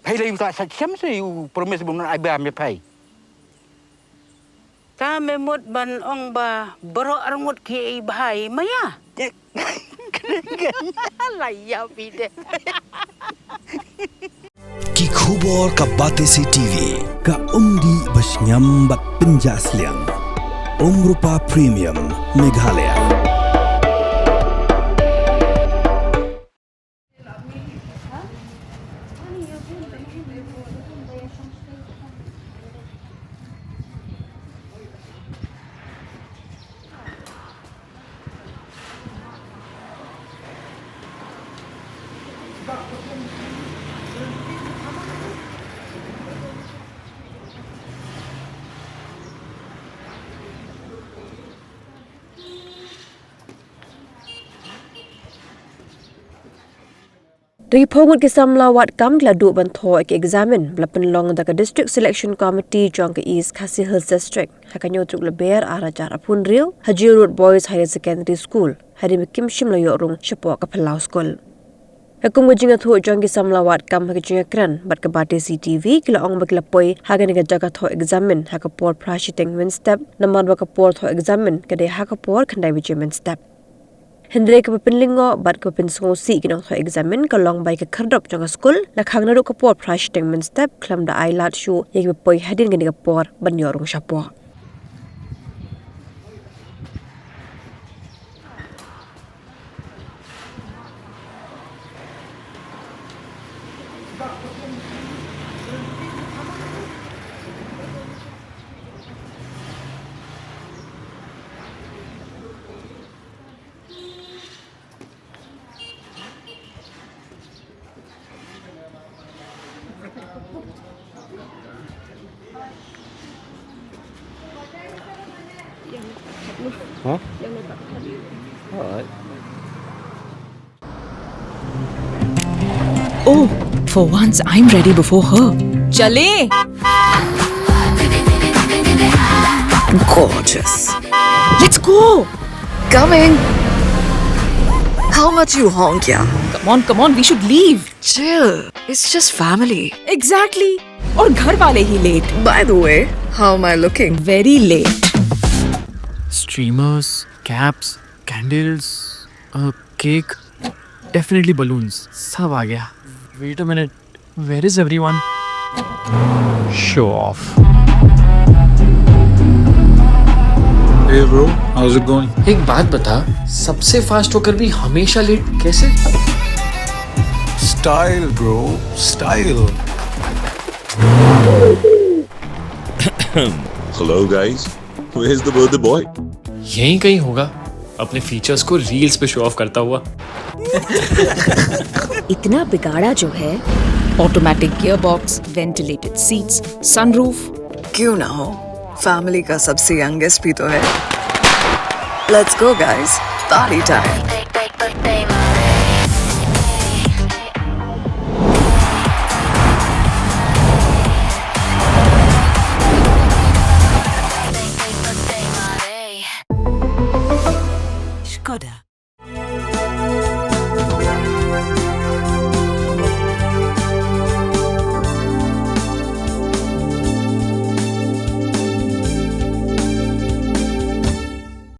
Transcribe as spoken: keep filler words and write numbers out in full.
Phai lei u ta sa shem se u promise bun ai ba me phai. Ta me mut ban ong ba baroh arngut ki ei bhai maya. La ïa bide. Ki khubor ka Batesi TV, ka umdih ba shngiam bad pynjah sliang. Umrupa Premium, Meghalaya. Ri phew ngut ki samla wad kam ki la duh ban thoh ïa ki eksamin ba la pynlong da ka District Selection Committee jong ka East Khasi Hills District ha ka hynñiew tarik Lber ar hajar arphew hynriew ha Jio Road Boys Higher Secondary School, hadien ba kim shym la ïoh rung shapoh ka phyllaw skul. Ha kum ka jingïathuh jong ki samla wad kam ha ka jingïakren bad ka Batesi TV, ki la ong ba ki la poi ha kane ka jaka thoh eksamin ha ka por phra shiteng mynstep, namar ba ka por thoh eksamin ka dei ha ka por khyndai baje mynstep. Hynrei kaba pynlyngngoh bad kaba pynsngewsih ki nongthoh eksamin ka long ba ïa ka khyrdop jong ka skul la khang naduh ka por phra shiteng mynstep, khlem da ai lad shuh ïa kiba poi hadien kane ka por ban ïoh rung shapoh. Huh? All right. Oh, for once I'm ready before her. चले। Gorgeous. Let's go. Coming. How much you honk, yeah? Come on, come on, we should leave. Chill. It's just family. Exactly. और घर वाले ही late. By the way, how am I looking? Very late. Streamers, caps, candles, a cake, definitely balloons. सब आ गया. Wait a minute. Where is everyone? Show off. Hey bro, how's it going? एक बात बता, सबसे फास्ट होकर भी हमेशा लेट कैसे? Style bro, style. Hello guys, where's the birthday boy? यहीं कहीं होगा, अपने फीचर्स को रील्स पे शो ऑफ करता हुआ. इतना बिगाड़ा जो है. Automatic gearbox, ventilated seats, sunroof. क्यों ना हो, फैमिली का सबसे यंगेस्ट भी तो है. Let's go guys, party time. Skoda.